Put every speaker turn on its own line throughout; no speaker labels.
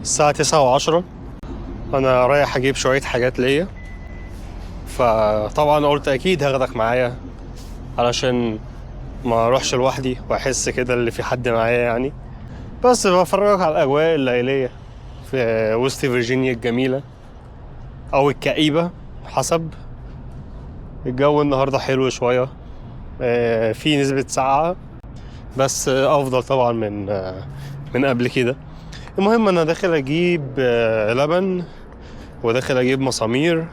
الساعة 9:10. أنا رايح أجيب شوية حاجات ليا، فطبعا قلت أكيد هاخدك معايا علشان ما أروحش لوحدي وأحس كده اللي في حد معايا يعني. بس بفرجك على الأجواء الليلية في وسط فيرجينيا الجميلة أو الكئيبة حسب. الجو النهاردة حلو شوية، في نسبة سقعة بس أفضل طبعا من قبل كده. المهم أنا داخل أجيب لبن، وداخل أجيب مسامير،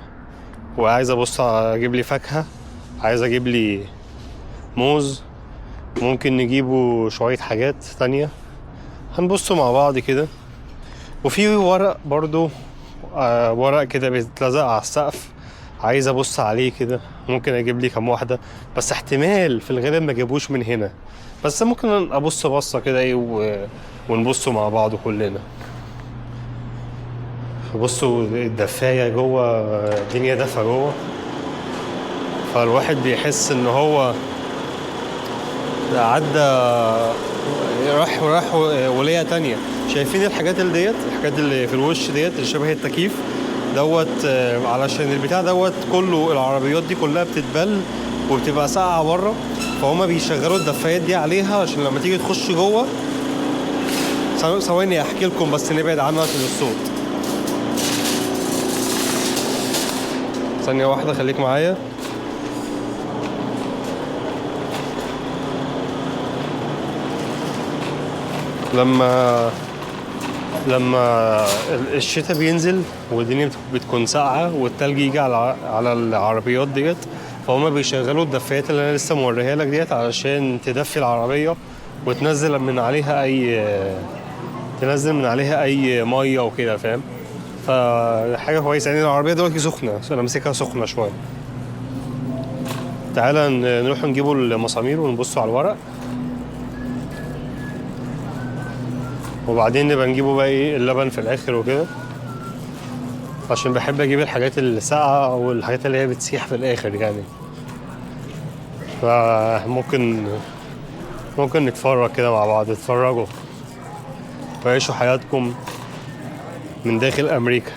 وعايز أبص أجيب لي فاكهة، عايز أجيب لي موز، ممكن نجيبه شوية حاجات تانية هنبصوا مع بعض كده. وفي ورق برضو، ورق كده بيتلزق على السقف، عايز ابص عليه كده، ممكن اجيب لي كام واحدة، بس احتمال في الغالب ما اجيبوش من هنا، بس ممكن ابص بصة كده ايه ونبصوا مع بعض كلنا. بصوا الدفايه جوه، الدنيا دفا جوه، فالواحد بيحس ان هو عدى راح ولاية تانية. شايفين الحاجات اللي ديت، الحاجات اللي في الوش ديت اللي شبه التكييف دوت، علشان البتاع دوت كله العربيات دي كلها بتتبل وبتبقى ساقعه بره، فهم بيشغلوا الدفايات دي عليها عشان لما تيجي تخش جوه. ثواني احكي لكم بس نبعد عنها عشان الصوت. ثانية واحدة خليك معايا. لما الشتاء بينزل والدنيا بتكون ساقعة والتلج يجي على العربيات ديت، فهم بيشغلوا الدفايات اللي انا لسه موريها لك ديت علشان تدفي العربية وتنزل من عليها اي، تنزل من عليها اي مية وكده، فاهم؟ فحاجة كويسة يعني. العربية دلوقتي سخنة، انا ماسكها سخنة شوية. تعالى نروح نجيبوا المسامير ونبصوا على الورق، وبعدين نبقى نجيبه بقى ايه اللبن في الاخر وكده، عشان بحب اجيب الحاجات اللي ساقعه او الحاجات اللي هي بتسيح في الاخر يعني. فممكن نتفرج كده مع بعض، اتفرجوا وعيشوا حياتكم من داخل امريكا.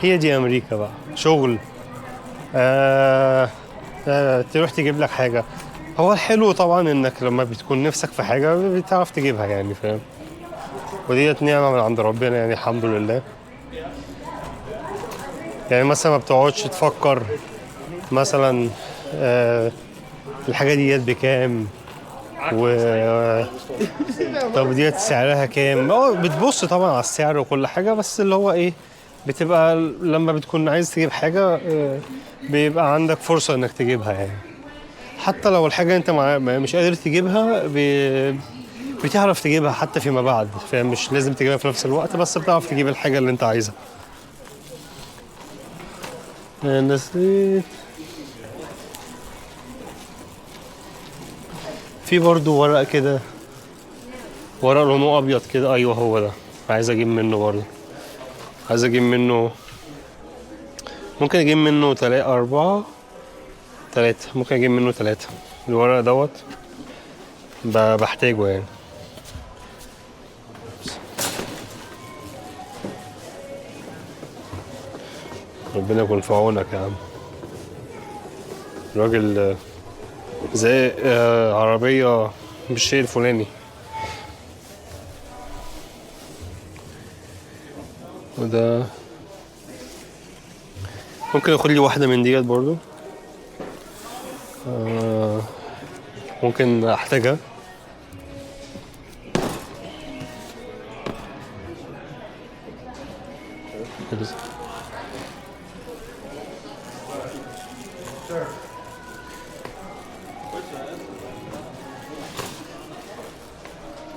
هي دي امريكا بقى، شغل، تروح تجيب لك حاجة. هو الحلو طبعا انك لما بتكون نفسك في حاجة بتعرف تجيبها يعني، فاهم؟ وديت نعمه من عند ربنا يعني، الحمد لله. يعني مثلا ما بتقعدش تفكر مثلا الحاجة ديت بكام، و طب ديت سعرها كام. بتبص طبعا على السعر وكل حاجة، بس اللي هو ايه، بتبقى لما بتكون عايز تجيب حاجة بيبقى عندك فرصة انك تجيبها يعني. حتى لو الحاجة انت مش قادر تجيبها، بتعرف تجيبها حتى فيما بعد، فاهم؟ مش لازم تجيبها في نفس الوقت، بس بتعرف تجيب الحاجة اللي انت عايزها. نسيت في برضو ورق كده، ورق لونه ابيض كده، ايوه هو ده، عايز اجيب منه برضو، عايز اجيب منه، ممكن اجيب منه 3 4 3، ممكن اجيب منه 3. الورق دوت بحتاجه يعني. ربنا يكون في عونك يا عم. الراجل زي عربية بالشيء الفلاني. وده ممكن اخد لي واحدة من ديت برضو، ممكن احتاجها.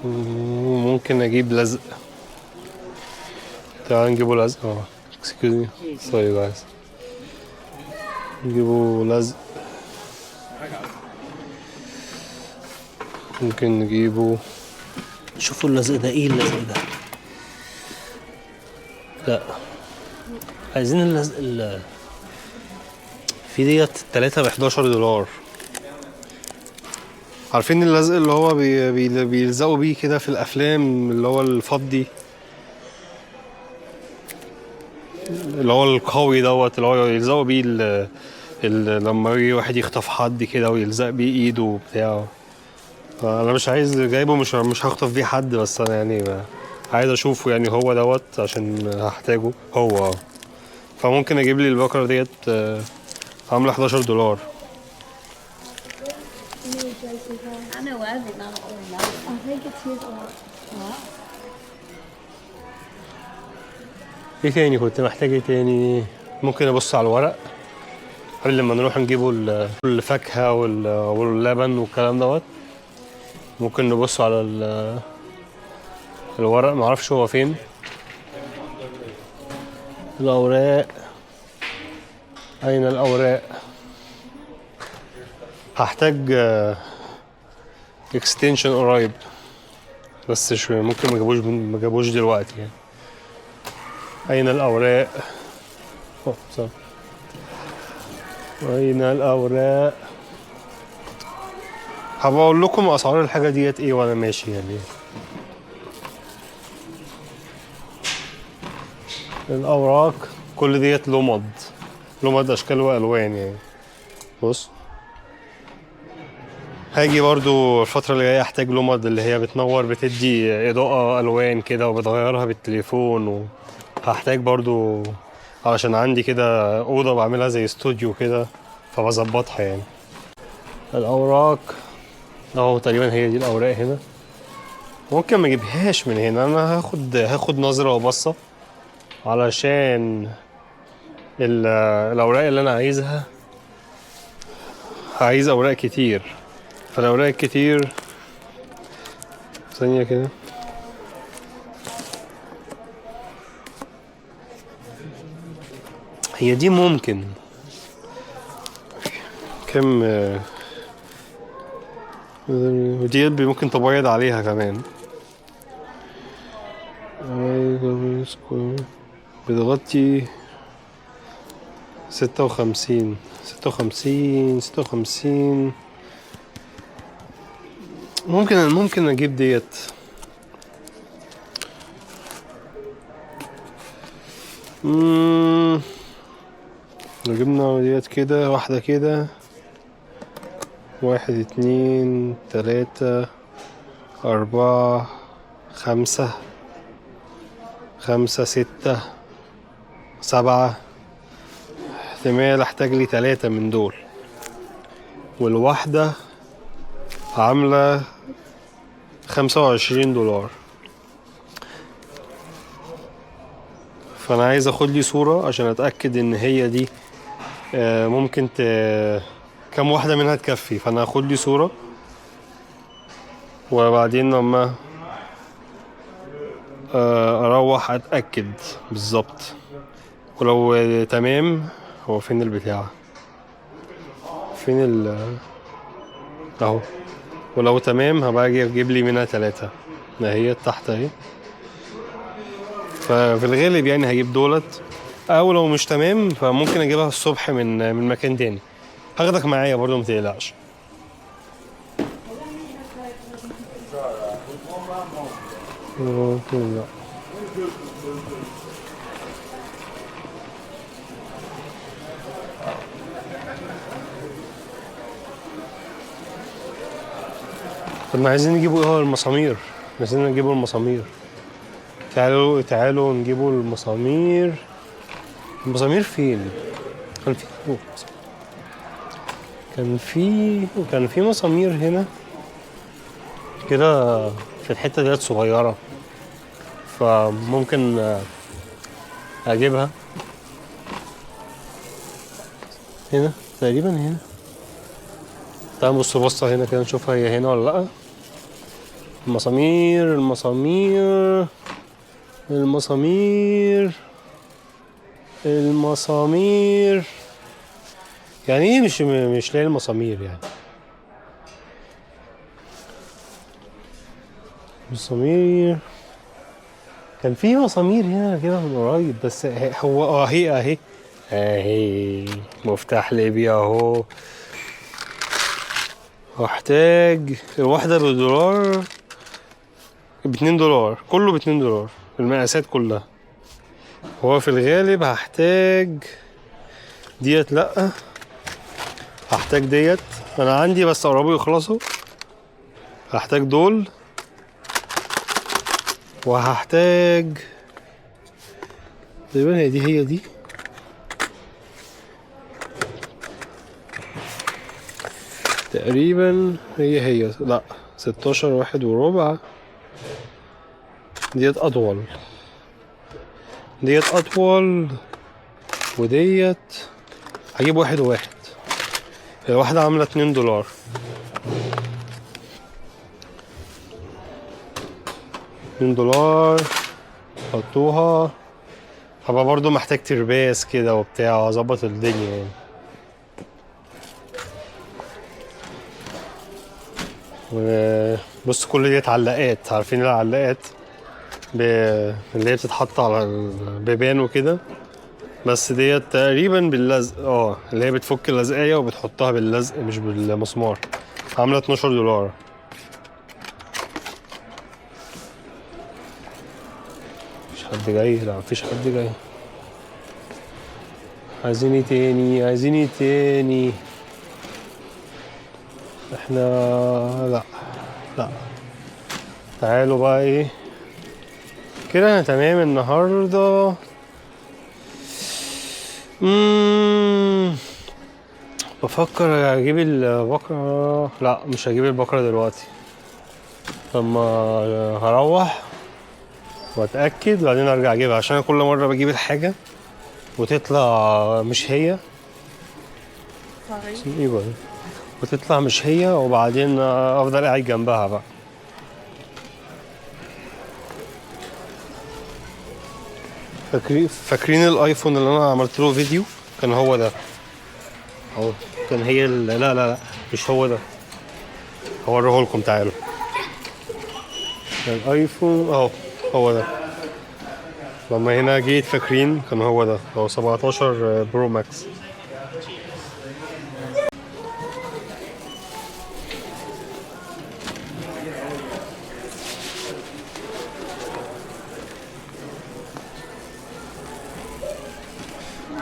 ممكن اجيب لزق، تعال نجيبه لزق. Excuse me, sorry guys. نجيبه لزق، ممكن نجيبه.
شوفوا اللزق ده، ايه اللزق ده؟ لا عايزين اللزق في ديت 3 ب $11.
عارفين اللزق اللي هو بيلزقوا بيه كده في الافلام، اللي هو الفضي اللي هو القوي دوت، اللي هو يلزقوا بيه لما يجي واحد يخطف حد كده ويلزق بيه ايده وبتاع. انا مش عايز جايبه، مش هخطف بيه حد، بس انا يعني عايز اشوفه يعني هو دوت عشان هحتاجه هو. فممكن اجيب لي البكرة ديت، عامله 11 دولار.
I know of it, I don't really know.
I think it's his art.
ايه تاني كنت محتاج؟ ايه تاني؟ ممكن ابص على الورق قبل ما نروح نجيبه الفاكهة واللبن والكلام دوت. ممكن نبص على الورق، معرفش هو فين الأوراق. أين الأوراق؟ هحتاج extension قريب، بس شوية ممكن ما جابوش دلوقتي يعني. أين الأوراق؟ أوه، sorry. أين الأوراق؟ هبقى أقول لكم أسعار الحاجة ديت إيه وأنا ماشي يعني. الأوراق كل ديت لمض، لمض أشكال وألوان يعني. بص، هاجي برضو الفترة اللي جاية أحتاج لمض اللي هي بتنور، بتدي إضاءة ألوان كده وبتغيرها بالتليفون. وهحتاج برضو علشان عندي كده أوضة بعملها زي استوديو كده، فبظبطها يعني. الأوراق أهو تقريبا هي دي الأوراق هنا. ممكن ما اجيبهاش من هنا، أنا هاخد نظرة وبصة علشان الأوراق اللي أنا عايزها. عايز أوراق كتير، فالأوراق الكتير ثانية كده. هي دي ممكن كم، ودي ممكن تبيض عليها كمان. بتغطي 56، 56، 56. ممكن اجيب ديت. لو جبنا ديت كده واحدة كده، 1 2 3 4 5، 5 6 7. احتمال احتاج لي 3 من دول، والواحدة عاملة 25 دولار. فأنا عايز اخد لي صورة عشان اتأكد ان هي دي، ممكن كم واحدة منها تكفي. فأنا هاخد لي صورة، وبعدين لما اروح اتأكد بالظبط. ولو تمام، هو فين البتاع؟ فين ال اهو. ولو تمام هبقى اجي اجيب لي منها 3. اهي تحت اهي. ففي الغالب هجيب دولت، او لو مش تمام فممكن اجيبها الصبح من مكان تاني. هاخدك معايا برضو ما تقلقش. لا. طب ما عايزين نجيبوا ايه؟ هو المسامير، عايزين نجيبوا المسامير. تعالوا تعالوا نجيبوا المسامير. المسامير فين؟ كان في، أوه، كان في مسامير هنا كده في الحتة ديت صغيرة، فممكن أجيبها هنا تقريبا. هنا تعال نبص بصة هنا كده نشوفها هي هنا ولا لأ. المسامير، المسامير، المسامير، المسامير. يعني ايه مش لاقي المسامير يعني؟ مسامير، كان في مسامير هنا كده من قريب، بس هو اهي اهي اهي مفتاح ليبيا اهو. هحتاج الواحدة بدولار، ب2 دولار، كله ب2 دولار المقاسات كلها. هو في الغالب هحتاج ديت، لأ، هحتاج ديت، انا عندي بس قربوا يخلصوا. هحتاج دول وهحتاج تقريبا هي دي، هي دي. تقريبا هي هي، لا، 16 1.25. ديت اطول، ديت اطول، وديت هجيب واحد وواحد. الواحدة عاملة 2 دولار، 2 دولار. حطوها. هبقى برضو محتاج ترباس كده وبتاع واظبط الدنيا يعني. وبص، كل ديت علاقات، عارفين العلاقات اللي هي بتتحط على البيبان وكده، بس ديت تقريبا باللزق، اللي هي بتفك اللزقية وبتحطها باللزق مش بالمسمار. عاملة 12 دولار. مفيش حد جاي؟ لا، مفيش حد جاي. عايزين ايه تاني؟ عايزين ايه تاني احنا؟ لا لا، تعالوا بقى. ايه كده، انا تمام النهارده. بفكر اجيب البكرة. لا، مش هجيب البكرة دلوقتي، لما هروح واتاكد بعدين ارجع اجيبها، عشان أنا كل مرة بجيب الحاجة وتطلع مش هي.
Sorry.
ايه بقى؟ وتطلع مش هي، وبعدين افضل قاعد جنبها بقى. فاكرين ال iPhone اللي انا عملت له فيديو؟ كان هو ده اهو، كان هي لا لا لا، مش هو ده، هوريه لكم، تعالوا. ال iPhone اهو، هو ده. لما هنا جيت، فاكرين؟ كان هو ده، هو 17 Pro Max.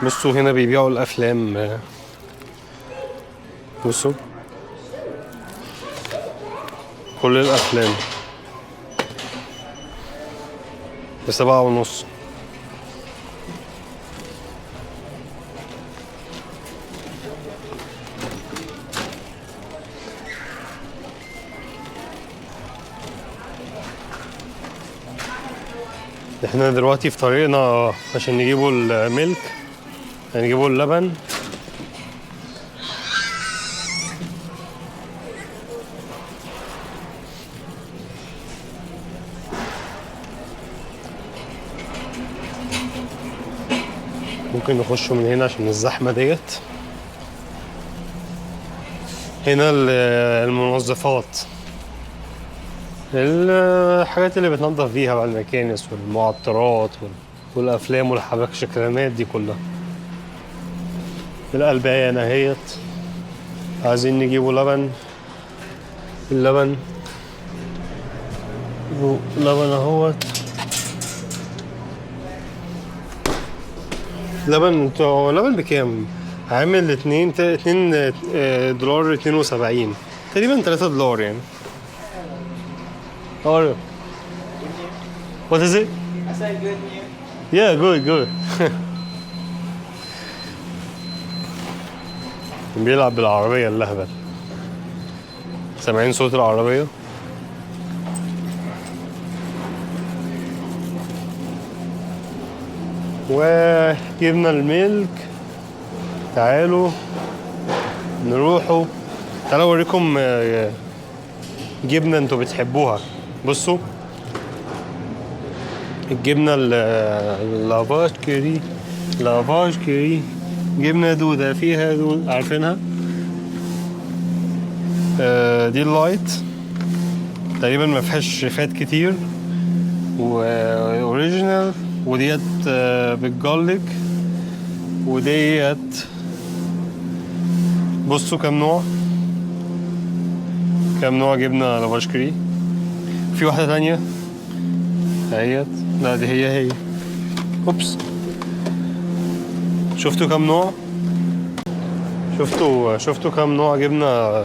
بصوا، هنا بيبيعوا الافلام. بصوا، كل الافلام ب7.5. احنا دلوقتي في طريقنا عشان نجيبوا ال milk، نجيبوا اللبن. ممكن نخش من هنا عشان الزحمة ديت. هنا المنظفات، الحاجات اللي بتنظف بيها بقى المكانس والمعطرات والأفلام والحبكشكلانات دي كلها. الألبان اهيت. عايزين نجيبوا لبن، اللبن، لبن اهوت. لبن، انتوا لبن بكام؟ عامل 2 دولار 72 تقريبا، 3 دولار يعني. How are you? What is it?
I said good new.
Yeah, good, good. بيلعب بالعربية اللهبل. سامعين صوت العربية؟ وجبنا ال milk. تعالوا نروحوا، تعالوا اوريكم جبنة انتوا بتحبوها. بصوا، الجبنة La Vache qui rit، La Vache qui rit، جبنة دودة فيها دود، عارفينها؟ دي ال light، تقريبا ما فيهاش fat كتير و original، وديت بال garlic، وديت. بصوا كام نوع. كام نوع جبنة لافاش كري. في واحدة تانية اهيت، لا دي هي هي. oops، شفتوا كام نوع؟ شفتوا كام نوع جبنة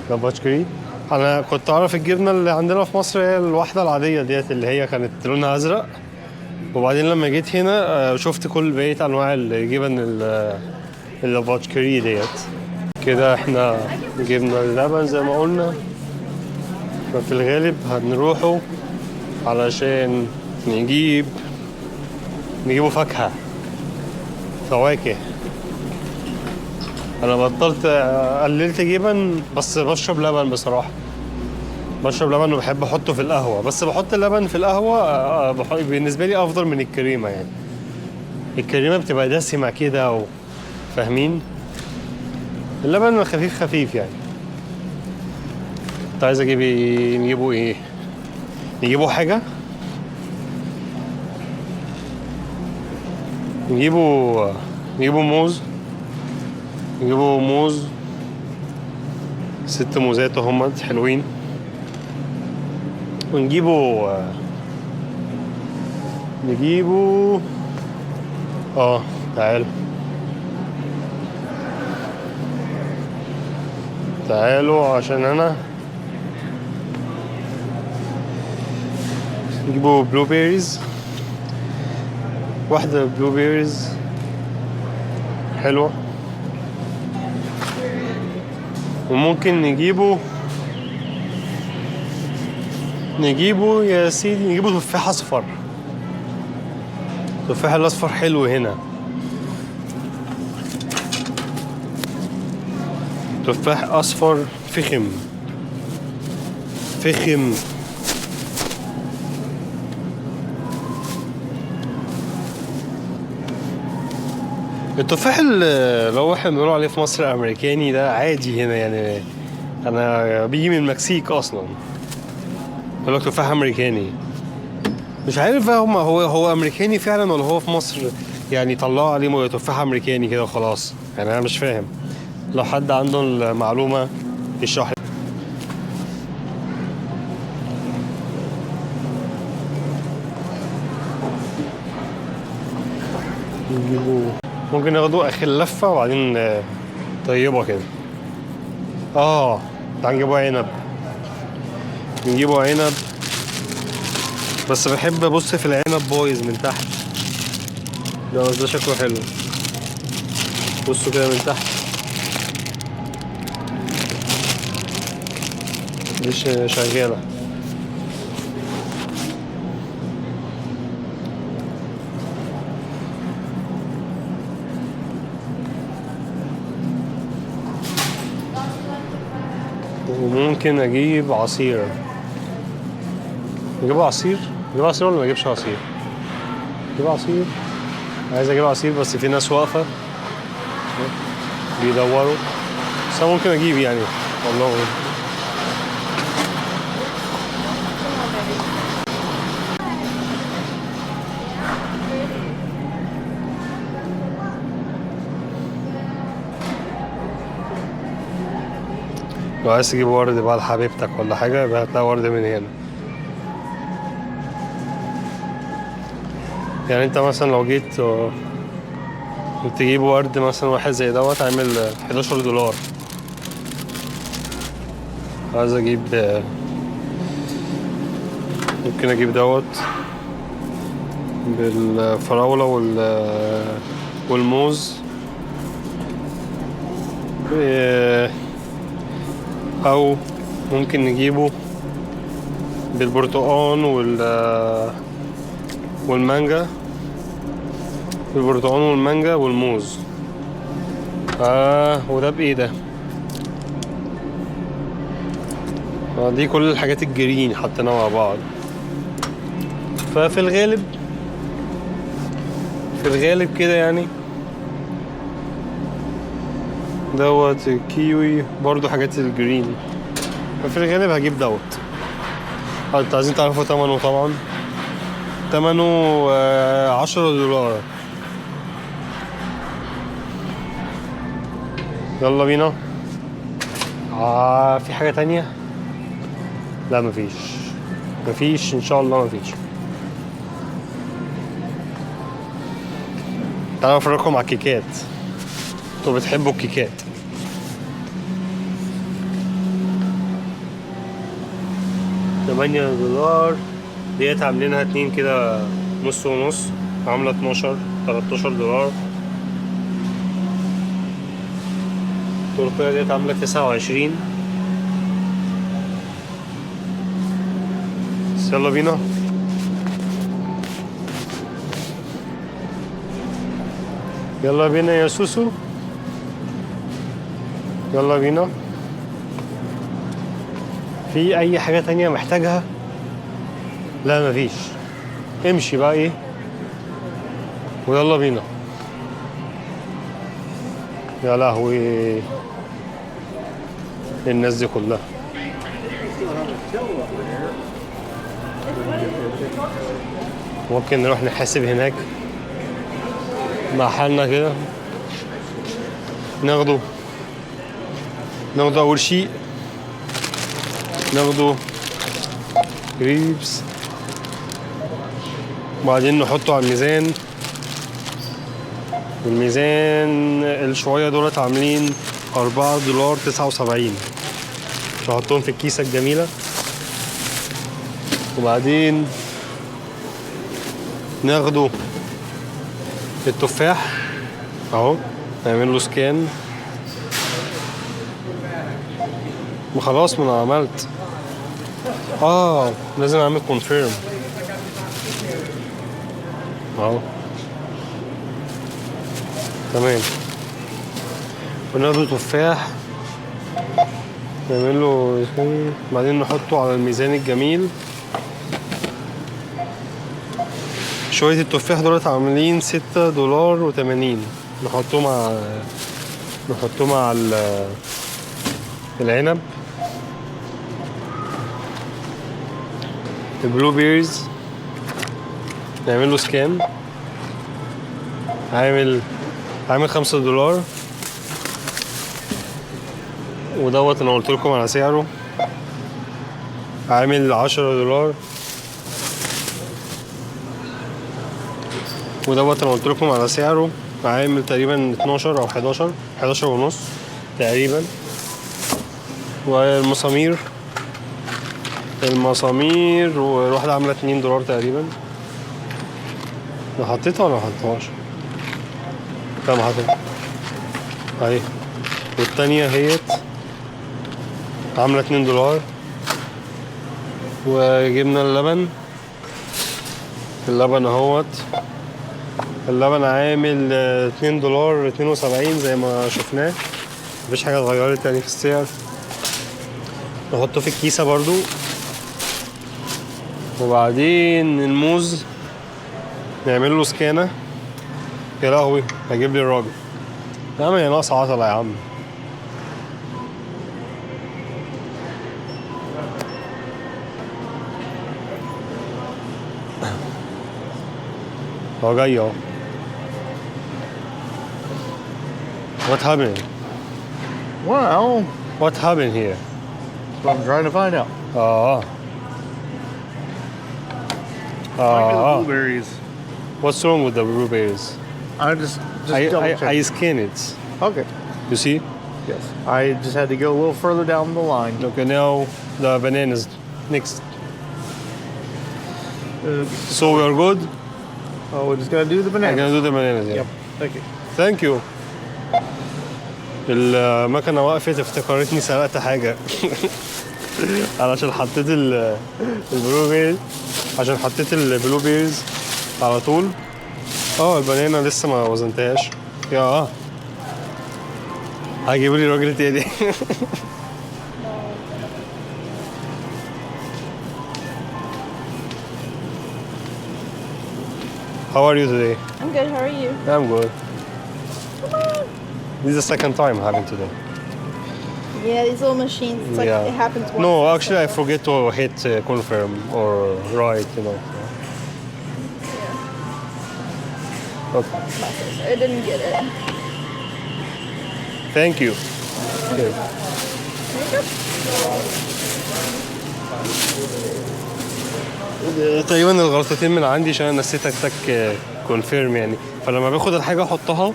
لافاش كري؟ انا كنت اعرف الجبنة اللي عندنا في مصر هي الواحدة العادية ديت اللي هي كانت لونها ازرق، وبعدين لما جيت هنا شفت كل بقية انواع الجبن اللافاش كري ديت. كده احنا جبنا اللبن زي ما قلنا، ففي الغالب هنروحه علشان نجيبه فاكهة، فواكه. انا بطلت، قللت جبن، بس بشرب لبن بصراحة، بشرب لبن وبحب احطه في القهوة، بس بحط اللبن في القهوة بالنسبة لي افضل من الكريمة. يعني الكريمة بتبقى دسمة كده فاهمين؟ اللبن خفيف خفيف يعني. كنت عايز اجيب ايه؟ نجيبه ايه؟ نجيبه حاجة؟ نجيبه موز، نجيبه موز، 6 موزات اهم حلوين. ونجيبه، نجيبه، تعالوا تعالوا عشان انا نجيبه blueberries، واحدة blueberries حلوة. وممكن نجيبه يا سيدي، نجيبه تفاح أصفر. التفاح الأصفر حلو هنا، تفاح أصفر فخم فخم. التفاح اللي هو احنا بنقول عليه في مصر امريكاني ده عادي هنا يعني، انا بيجي من المكسيك اصلا، يقول لك تفاح امريكاني. مش عارف بقى هما هو امريكاني فعلا ولا هو في مصر يعني طلعوا عليه تفاح امريكاني كده وخلاص يعني، انا مش فاهم. لو حد عنده المعلومة يشرح لي. نجيبه، ممكن ناخده اخر لفة وبعدين طيبة كده. تعال نجيبه عنب، نجيبه عنب. بس بحب ابص في العنب بايظ من تحت ده، بس ده شكله حلو. بصوا كده من تحت، دي شغالة. وممكن اجيب عصير. نجيب عصير؟ نجيب عصير ولا ما اجيبش عصير؟ نجيب عصير. عايز اجيب عصير بس في ناس واقفة بيدوروا، بس انا ممكن اجيب يعني والله. لو عايز تجيب ورد بقى لحبيبتك ولا حاجة يبقى هتلاقي ورد من هنا. يعني انت مثلا لو جيت تجيب ورد مثلا واحد زي دوت عامل حداشر دولار. عايز اجيب، ممكن اجيب دوت بالفراولة والموز، او ممكن نجيبه بالبرتقال والمانجا، بالبرتقال والمانجا والموز. وده بإيه ده؟ دي كل الحاجات الجرين حطيناها مع بعض. ففي الغالب، في الغالب كده يعني دوت الكيوي برضو حاجات الجرين، ففي الغالب هجيب دوت. انتوا عايزين تعرفوا تمنه طبعا. تمنه 10 دولار. يلا بينا. في حاجة تانية؟ لا مفيش، مفيش ان شاء الله مفيش. تعالوا افرجكم على الكيكات، انتوا بتحبوا الكيكات. $8 ديت، عاملينها اتنين كده نص ونص، عاملة 12 $13. التورتية ديت عاملة 29. بس يلا بينا. يلا بينا يا سوسو، يلا بينا. في اي حاجة تانية محتاجها؟ لا مفيش. امشي بقى ايه ويلا بينا. يا لهوي الناس دي كلها. ممكن نروح نحاسب هناك مع حالنا كده. ناخده أول شيء، ناخده grapes، وبعدين نحطه على الميزان. والميزان الشوية دولت عاملين $4.79. نحطهم في الكيسة الجميلة، وبعدين ناخده التفاح اهو، نعمل له scan. وخلاص ما انا عملت. لازم اعمل confirm اهو. تمام. وناخده تفاح نعمل له، بعدين نحطه على الميزان الجميل. شوية التفاح دولت عاملين $6.80. نحطه مع العنب. ال blueberries نعمل له scan، عامل $5. ودوت انا قلت لكم على سعره، عامل $10. ودوت انا قلت لكم على سعره، عامل تقريبا 12 او 11، 11.5 تقريبا. والمسامير، المسامير والواحدة عاملة $2 تقريبا. انا حطيتها ولا ما حطيتهاش؟ لا ما حطيتها اهي. والتانية هيت عاملة $2. وجبنا اللبن، اللبن اهوت، اللبن عامل $2.72 زي ما شفناه، مفيش حاجة اتغيرت يعني في السعر. نحطه في الكيسة برضو. وبعدين الموز نعمل له سكانة. يا لهوي هجيب لي الراجل يا عم، يا ناقص عطلة يا عم. هو جاي اهو. What happened?
Well,
What happened here?
I'm trying to find out. Might be the blueberries.
What's wrong with the blueberries?
I just double check.
I scan it.
Okay.
You see?
Yes. I just had to go a little further down the line.
Okay, now the bananas next. So we are good?
Oh, we're just going to do the
I'm
bananas.
going to do the bananas, yeah.
Yep. Thank you.
Thank you. المكنة وقفت، افتكرتني سرقت حاجة. علشان حطيت ال blueberries، عشان حطيت ال blueberries على طول. ال banana لسه ما وزنتهاش. يا هيجيبوا لي راجل تاني. How are you today?
I'm good. How are you?
I'm good. This is the second time happening today.
Yeah, these little machines. It's like
Yeah.
it happens once.
No, actually, I forget to hit confirm or write, you know.
Yeah.
Okay.
I didn't get it.
Thank you. Okay.
There you go.
تقريبا الغلطتين من عندي عشان انا نسيت اتك confirm يعني. فلما باخد الحاجة احطها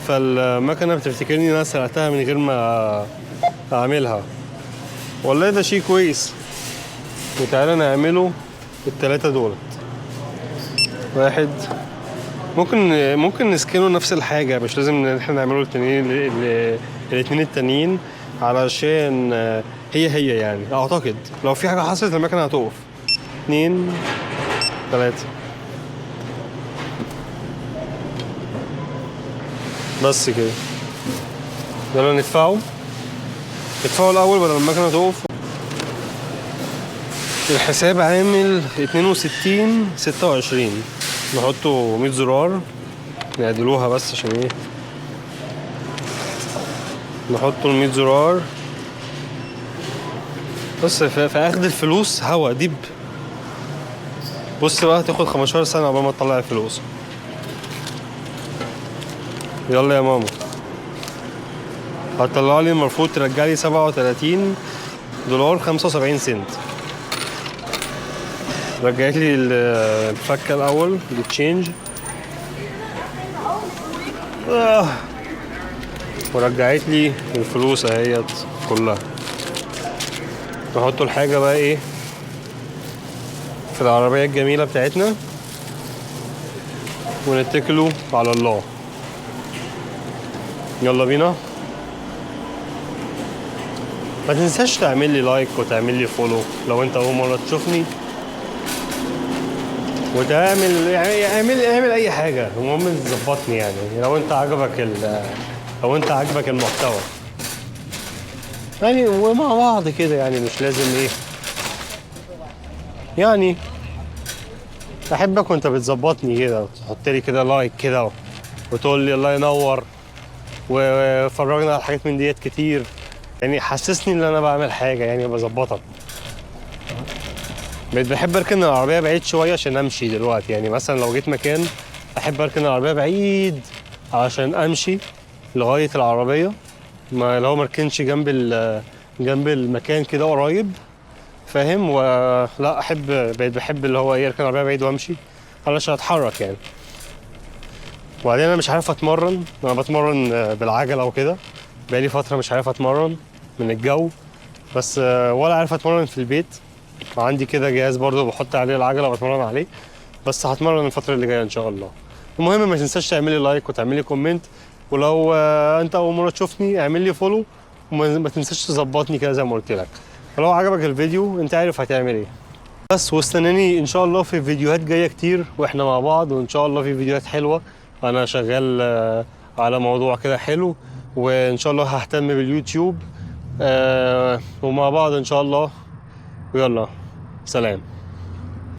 فالمكنه بتفتكرني ان انا سرقتها من غير ما اعملها. والله ده شيء كويس. وتعالى نعمله التلاتة دولت. واحد، ممكن نسكنه نفس الحاجة، مش لازم ان احنا نعمله التانيين، الاتنين التانيين، علشان هي يعني اعتقد لو في حاجة حصلت المكنة هتقف. 2 3 بس كده. يلا ندفعه الأول بدل المكنة تقف. الحساب عامل 62.26. نحطه 100 زرار نعدلوها بس عشان ايه، نحطه ال 100 زرار بس. في اخد الفلوس هوا دب. بص بقى هتاخد 15 سنة قبل ما تطلع الفلوس. يلا يا ماما، هتطلع لي المفروض ترجع لي $37.75. رجعت لي الفكة الأول ال change، ورجعت لي الفلوس اهيت كلها. نحط الحاجة بقى ايه في العربية الجميلة بتاعتنا ونتكلوا على الله. يلا بينا. ما تنساش تعمل لي like وتعمل لي follow لو انت اول مرة تشوفني، وتعمل يعني اعمل اي حاجة، المهم تظبطني يعني. لو انت عجبك المحتوى يعني، ومع بعض كده يعني، مش لازم ايه يعني. احبك وانت بتظبطني كده، تحط لي كده like كده وتقول لي الله ينور وفرجنا على حاجات من ديت كتير يعني، حسسني ان انا بعمل حاجة يعني، بظبطك. بقيت بحب اركن العربية بعيد شوية عشان امشي دلوقتي يعني. مثلا لو جيت مكان احب اركن العربية بعيد عشان امشي لغاية العربية، ما لو ما اركنش جنب المكان كده قريب، فاهم؟ ولا احب، بقيت بحب اللي هو ايه، اركن العربية بعيد وامشي علشان اتحرك يعني. وبعدين انا مش عارف اتمرن، انا بتمرن بالعجله وكده، بقالي فترة مش عارف اتمرن من الجو بس، ولا عارف اتمرن في البيت. عندي كده جهاز برضو بحط عليه العجلة وبتمرن عليه، بس هتمرن الفترة اللي جاية ان شاء الله. المهم ما تنساش تعملي like وتعملي comment، ولو انت اول مرة تشوفني اعمل لي follow، وما تنساش تظبطني كده زي ما قلت لك. ولو عجبك الفيديو انت عارف هتعمل ايه بس، واستناني ان شاء الله في فيديوهات جاية كتير واحنا مع بعض، وان شاء الله في فيديوهات حلوة. انا شغال على موضوع كده حلو، وان شاء الله ههتم باليوتيوب، ومع بعض ان شاء الله. ويلا سلام.